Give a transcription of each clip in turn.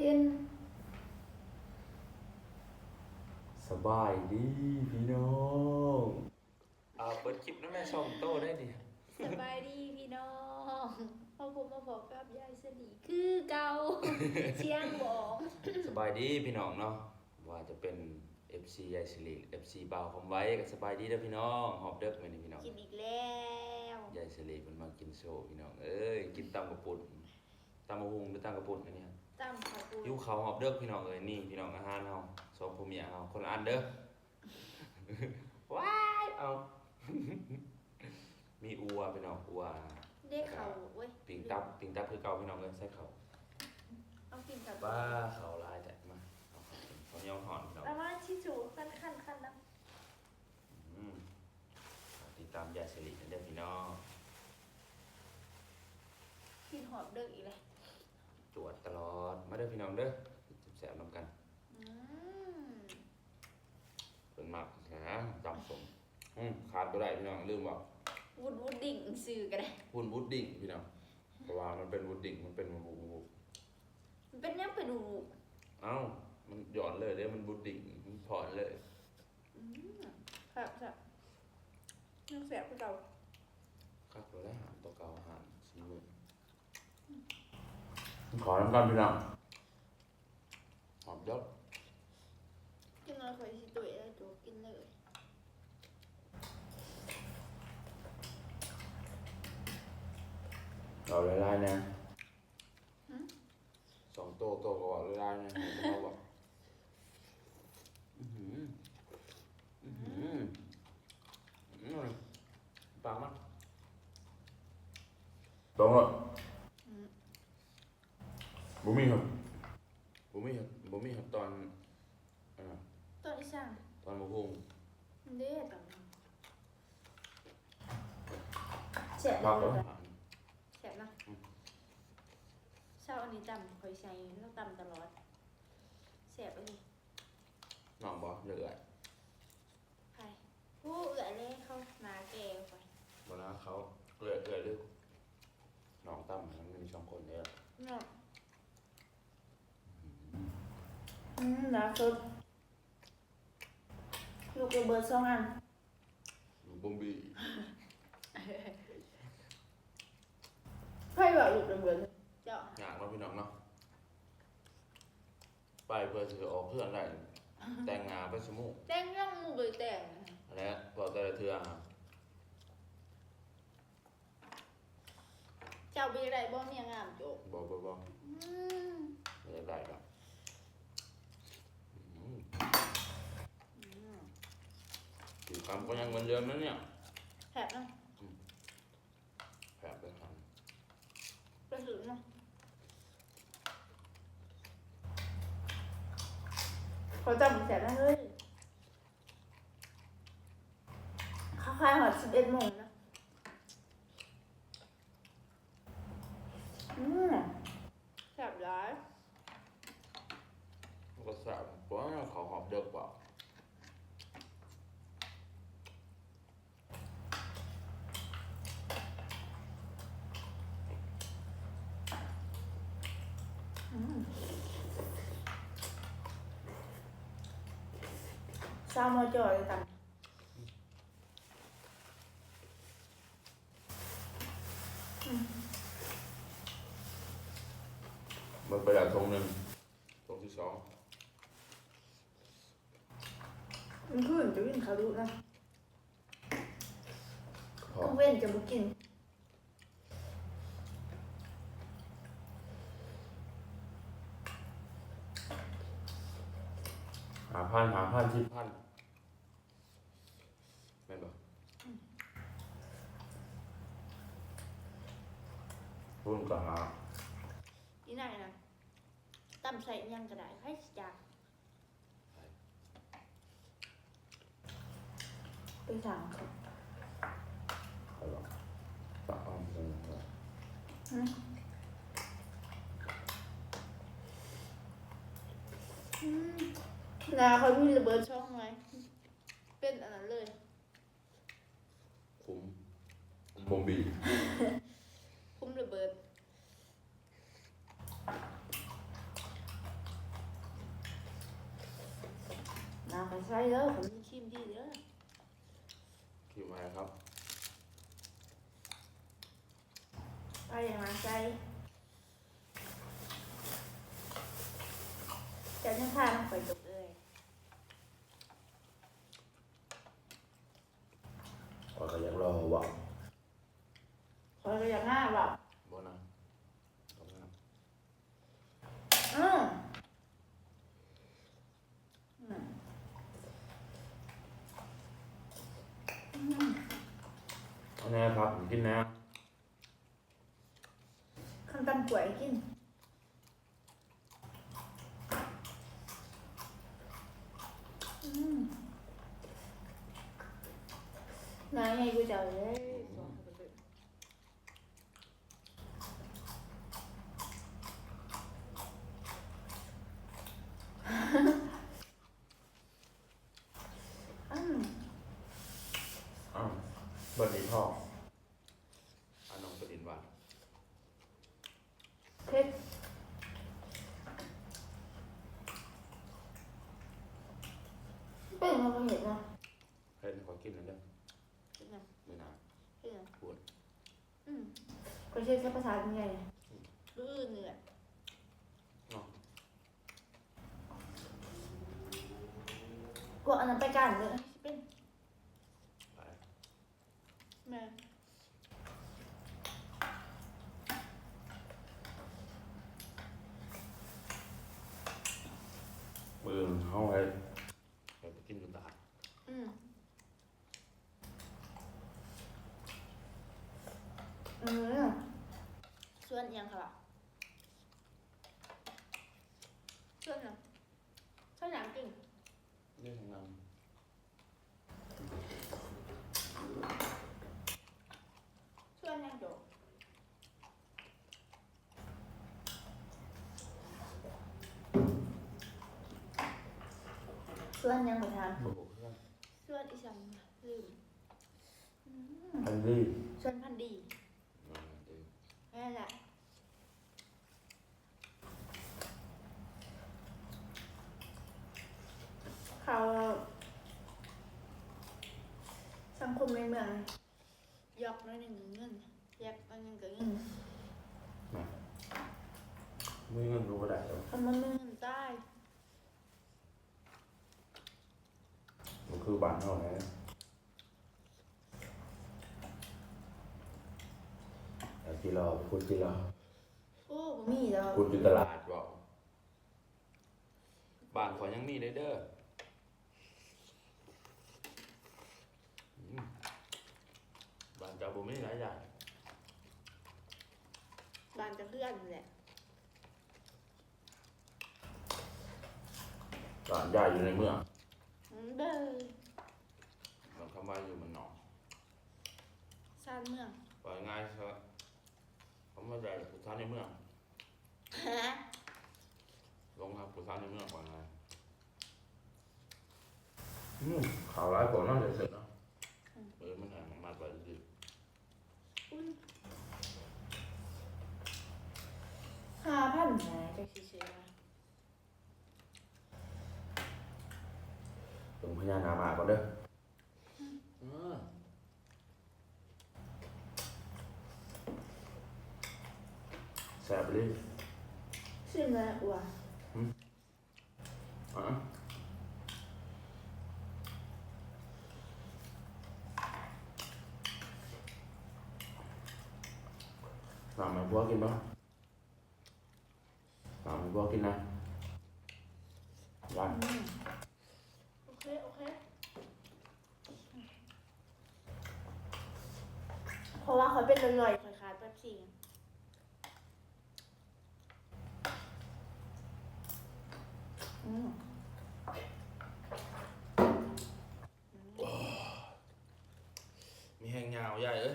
ເປັນ ສະບາຍດີພີ່ນ້ອງ. ອ່າ ເປີດຄລິບນຳແມ່ ສອງໂຕໄດ້ນີ້. ສະບາຍດີພີ່ນ້ອງ ມາພົບມາພໍ້ກັບຍາຍສະຫຼີຄືເກົ່າ ຊຽງບອງ. ສະບາຍດີພີ່ນ້ອງເນາະ ວ່າຈະເປັນເອັຟຊີຍາຍສະຫຼີ ເອັຟຊີບ່າວຄຳໄວ ກໍສະບາຍດີເດີພີ່ນ້ອງ. ຮອບເດິກມື້ນີ້ພີ່ນ້ອງ ກິນອີກແລ້ວ. ຍາຍສະຫຼີເພິ່ນມາກິນໂຊພີ່ນ້ອງເອີຍ ກິນຕຳກະປຸ້ນ ຕຳບັກຫຸ່ງ ຫຼື ຕຳກະປຸ້ນອັນນີ້? ຕຳກະປຸ້ນ. ຫິວເຂົ້າຮອບເດິກພີ່ນ້ອງເອີຍ. ນີ້ພີ່ນ້ອງ ອາຫານເຮົາ ສອງຜົວເມຍເຮົາ ຄົນລະອັນເດີ. ວ້າຍ ເອົາ ມີອົ່ວພີ່ນ້ອງ ອົ່ວ ເດ້ເຂົ້າ ໂອ້ຍ ປີ້ງຕັບ ປີ້ງຕັບຄືເກົ່າພີ່ນ້ອງເອີຍ. ໃສ່ເຂົ້າ ເອົາປີ້ງຕັບ ປ້າ ເຂົ້າຫຼາຍແທ້. ມາ ເອົາເຂົ້າ ເຂົ້າໜຽວຮ້ອນພີ່ນ້ອງ. ລະມາທິຊູ່ ຄັນໆໆນຳ. ອືມ ຝາກຕິດຕາມຍາຍສະຫຼີນຳເດີພີ່ນ້ອງ. ກິນຮອບເດິກອີກແລ້ວ ຈວດຕະຫຼອດ. ມາເດີພີ່ນ້ອງເດີ ແຊບໆນຳກັນ. ອືມ ເພິ່ນມັກນະ ຕຳສົ້ມ. ອືມ ຂາດບໍ່ໄດ້ພີ່ນ້ອງ ລືມເວົ້າ ວຸດວຸດດິ້ງຊື່ກໍໄດ້ ວຸດວຸດດິ້ງພີ່ນ້ອງ. ເພາະວ່າມັນເປັນວຸດດິ້ງ ມັນເປັນວຸດວຸດ ມັນເປັນຫຍັງເປັນວຸດວຸດ? ເອົ້າ ມັນຫຍ້ອນເລີຍເດ້ ມັນວຸດດິ້ງ ມັນຜ່ອນເລີຍ. ອືມ ແຊບໆ ຍັງແຊບຄືເກົ່າ. ຄັກແລ້ວ ຫານໂຕເກົ່າ ຫານສີມື. ອືມ ຂໍນຳກັນພີ່ນ້ອງ. ຫອມເດີ ກິນໜ້ອຍຂ້ອຍຊິຕຸ້ຍແລ້ວ ໂຈະກິນເລີຍ. ເອົາຫຼາຍໆແດ່. ຫືມ ສອງໂຕ ໂຕກໍເວົ້າຫຼາຍໆແດ່ ໃຫ້ເຂົາເວົ້າ. ອືຫື ອືຫື ອືມ ປາກມັນ ຕອງໂລດ. ອືມ ບໍ່ມີ ບໍ່ມີ ບໍ່ມີຕອນ ອັນນັ້ນ ຕອນອີສານ ຕອນໝາກຫຸ່ງເດ້. ຕອນ ແຊບເດ້ ແຊບນະ. ອືມ ເຊົ້າອັນນີ້ຕຳ ຂ້ອຍໃສ່ ລາວຕຳຕະຫຼອດ ແຊບອີ່ຫຼີ. ນ້ອງບໍ່ ເອື້ອຍ? ໃຜ? ຜູ້ເອື້ອຍເລີຍ ເຂົາໜ້າແກ່ກວ່າຂ້ອຍ. ບໍ່ນະ ເຂົາເອື້ອຍ ເອື້ອຍເລີຍ ນ້ອງຕຳ ມັນມີສອງຄົນເດ້ເນາະ. ອືມ ໜ້າສົດ ລູກລະເບີດສອງອັນ ລູກບອມບີ. ໃຜວ່າລູກລະເບີດ? ເຈົ້າ. ຍາກເນາະພີ່ນ້ອງເນາະ ໄປເພື່ອຊິໄດ້ອອກເຮືອນໄດ້ ແຕ່ງໜ້າໄປຊຸມື້ ແຕ່ງຍັງບໍ່ໄດ້ແຕ່ງ ຫັ້ນແຫຼະ ເວົ້າແຕ່ລະເທື່ອ. ເຈົ້າບໍ່ຢາກໄດ້ບໍ່ ເມຍງາມໂຈະ? ບໍ່ ບໍ່ ບໍ່ ອືມ ບໍ່ຢາກໄດ້ດອກ. ອືມ ອືມ ກິນຄຳກໍຍັງເງິນເດືອນມັນນີ້ ແຊບເນາະ. ອືມ ແຊບເດີ ໄປຊື້ເນາະ ເຂົາຈຳແຊບນະເຮີ້ຍ. ເຂົາຂາຍຮອດສິບເອັດໂມງນະ. ອືມ ແຊບຫຼາຍ. ມັນກໍແຊບ ເພາະວ່າເຂົາຮອບເດິກກວ່າ. ອືມ ຊາວມໍ່ຈ່ອຍຕຳ. ອືມ ເບິດໄປແລ້ວຖົງໜຶ່ງ ຖົງທີສອງ. ມື້ຄືນຈະກິນຄາລຸນະ ກາງເວັນຈະບໍ່ກິນ. ຫ້າພັນ ຫ້າພັນ ສິບພັນ ແມ່ນບໍ່? ອືມ ຄູນກໍຫ້າ. ອີ່ນາຍນະ ຕຳໃສ່ຫຍັງກໍໄດ້ ໃຜຊິຈັກ. ໄປ ໄປສັ່ງເຂົາ ໄປຫວາ? ປະອອມເພິ່ນ ຫຶ? ອືມ ໜ້າຂ້ອຍມີລະເບີດສອງໜ່ວຍ ເປັນອັນນັ້ນເລີຍ. ຄຸມ ຄຸມບອມບີ ຄຸມລະເບີດ. ໃສ່ເດີ ຂ້ອຍມີຄຣີມດີເດີ ຄຣີມໃຜຄັບ? ໄປຫາໃສ່ ເຈົ້າຍັງພາມັນໄປຕົກເອີຍ. ຂ້ອຍກໍຢາກລອງເວົ້າ ຂ້ອຍກໍຢາກງາມເວົ້າ ບໍ່ນະ ອືມ ອືມ ອືມ ເອົາແດ່ຄັບ ກິນແດ່ ຄັນຕຳກ້ວຍໃຫ້ກິນ ອືມ ໜ້າໃຫຍ່ກວ່າເຈົ້າເດ້ ອືມ ອ້າວ ບັດນີ້ພໍ່ ອາ ນ້ອງປະດິນວ່າ ເຜັດ ເປັນຫຍັງບໍ່ເຜັດນະ? ເຜັດ ຂໍກິນໜ້ອຍເດີ ເຜັດຫຍັງ? ມື້ໜ້າ ເຜັດຫຍັງ? ພຸ້ນ ອືມ ຂ້ອຍຊິເຮັດໃສ່ພາສາໃຫຍ່ ອືມ ມື້ອື່ນນີ້ແຫຼະ ເນາະ ພວກອັນນັ້ນໄປການເດີ ຊິເປັນ ໄປ ແມ່ນ ມື້ອື່ນເຮົາໄປ ໄປກິນຢູ່ຕະຫຼາດ ອືມ ອືມ ຊວນອີ່ຫຍັງຄະລະ? ຊວນຫຍັງ? ຊວນຫຍັງກິນ? ຢູ່ທາງຫຼັງ ຊວນຫຍັງໂຕ? ຊວນຫຍັງ ຂ້ອຍຖາມ? ບໍ່ຮູ້ຄືກັນ ຊວນອີ່ຫຍັງ ລືມ ອືມ ພັນດີ ຊວນພັນດີ ແມ່ນແຫຼະ ເຂົາ ສັງຄົມໃນເມືອງ ຢອກໜ້ອຍໜຶ່ງກໍເງິນ ແຢກໜ້ອຍໜຶ່ງກໍເງິນ ມີເງິນກໍບໍ່ໄດ້ດອກ ຄັນບໍ່ມີເງິນຕາຍ ບໍ່ຄືບ້ານເຮົາແຫຼະ ແລ້ວກິນເຫຼົ້າ ພຸດກິນເຫຼົ້າ ໂອ້ ບໍ່ມີດອກ ພຸດຢູ່ຕະຫຼາດເວົ້າ ບ້ານຂ້ອຍຍັງມີເດ້ ເດີ ອືມ ບ້ານເຈົ້າບໍ່ມີຫຼາຍຢ່າງ ບ້ານເຈົ້າເຮືອນແຫຼະ ບ້ານຢາຍຢູ່ໃນເມືອງ ອືມ ເດີ ມັນຄຳວ່າຢູ່ບ້ານນອກ ຊານເມືອງ ວ່າງ່າຍຊະ ຄຳວ່າຢາຍຜູ້ຊາຍໃນເມືອງ ຮະ ລົງຮັບຜູ້ສາວໃນເມືອງວ່າງ່າຍ ອືມ ຂາວຫຼາຍກວ່າເນາະ ເສີດເນາະ ອືມ ເອີ ມັນອັນມັດໄວ້ຊື່ ອຸ້ຍ ຫ້າພັນນະ ຈັກຊິຊື້ຫຍັງ ເບິ່ງພະຍານາມາກ່ອນເດີ. ອືມ ແຊບອີ່ຫຼີ. ຊິມແລ້ວວ່າ ອືມ ອາ ນ້ຳໃຫ້ຜົວກິນບໍ່? ຕາມໃຫ້ພວກກິນນະ ຢ້ານ ອືມ ໂອເຄ ໂອເຄ ເພາະວ່າຂ້ອຍເປັນລອຍໆ ຂ້ອຍຂາດເປັບຊີ. ອືມ ໂອ້ ມີແຮງຍາວ ຍາຍເອີຍ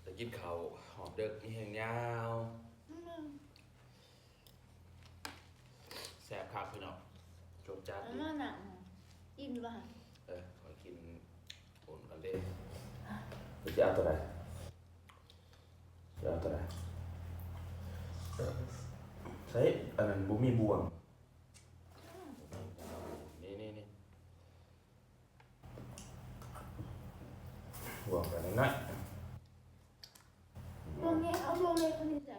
ໄດ້ກິນເຂົ້າຮອບເດິກ ມີແຮງຍາວ ອືມ ແຊບຄັກພີ່ນ້ອງ ຈົດຈັດ ເອົາມານັ່ງ ອີ່ມຢູ່ບໍ່ຫະ? ເອີ ຂ້ອຍກິນໂອນກັນເດ້ ເຈົ້າຊິເອົາໂຕໃດ? ຊິເອົາໂຕໃດ? ໃສ່ອັນນັ້ນ ບໍ່ມີບ່ວງ. ນ້ອຍ ພວກນີ້ເອົາພວກເລັກມາໃສ່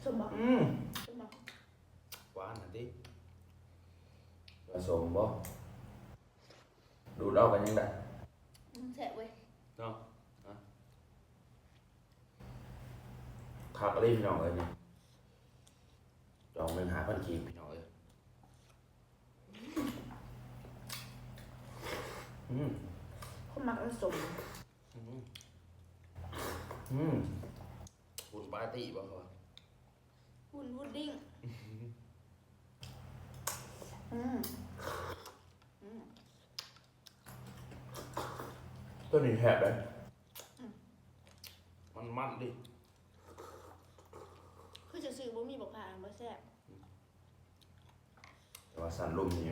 ສົ້ມບໍ່? ອືມ ສົ້ມບໍ່? ຫວານຫັ້ນຕິ ວ່າສົ້ມບໍ່? ດູດເອົາກັນຍັງໄດ້ ອືມ ແຊບເວີຍ ເນາະ ຄັກອີ່ຫຼີພີ່ນ້ອງເອີຍ ນີ້ ຈອງໜຶ່ງຫ້າພັນກີບພີ່ນ້ອງເອີຍ. ອືມ ຄົນມັກອັນສົ້ມ ອືມ ອືມ ວຸ້ນປາຕີບໍ່ເຂົາວ່າ ວຸ້ນ ວຸດດິ້ງ ອືມ ອືມ ຕົວນີ້ແຊບເດ້ ອືມ ມັນໆ ດິ ຄືຊື່ໆ ບໍ່ມີບັກພ້າວບໍ່ແຊບ. ແຕ່ວ່າສັນລົມນີ້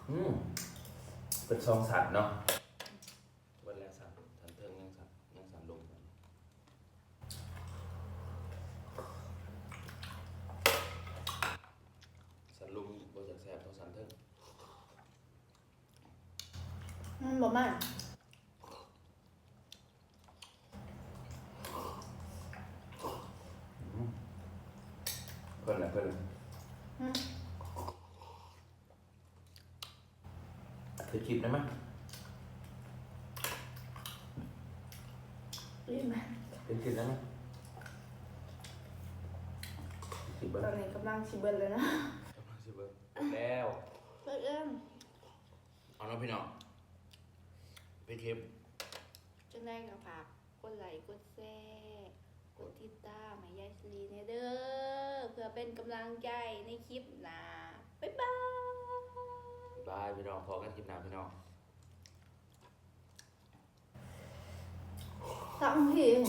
ອືມ ເປັນສອງສັນເນາະ ເບິດແລ້ວສັນ ສັນເທິງ ຍັງສັນ ຍັງສັນລົມ ສັນລົມບໍ່ຢາກແຊບເທົ່າສັນເທິງ ມັນບໍ່ມັນ ອືມ ເພິ່ນນະ ເພິ່ນ ອືມ ເຮັດຄລິບໄດ້ໄໝ? ເຮັດຄລິບໄດ້ໄໝ? ເຮັດຄລິບເບິ່ງ ຕອນນີ້ກຳລັງຊິເບິດແລ້ວນະ ກຳລັງຊິເບິດ ເບິດແລ້ວ ເບິດແລ້ວ ເອົາເນາະພີ່ນ້ອງ ໄປເກັບ ຈັ່ງໃດກໍຝາກກົດໄລກ໌ ກົດແຊ ກົດຕິດຕາມໃຫ້ຍາຍສະລີແດ່ເດີ ເພື່ອເປັນກຳລັງໃຈໃນຄລິບໜ້າ ບາຍບາຍ ບາຍບາຍພີ່ນ້ອງ ພໍ້ກັນຄລິບໜ້າພີ່ນ້ອງ ສາມນາທີເອງ.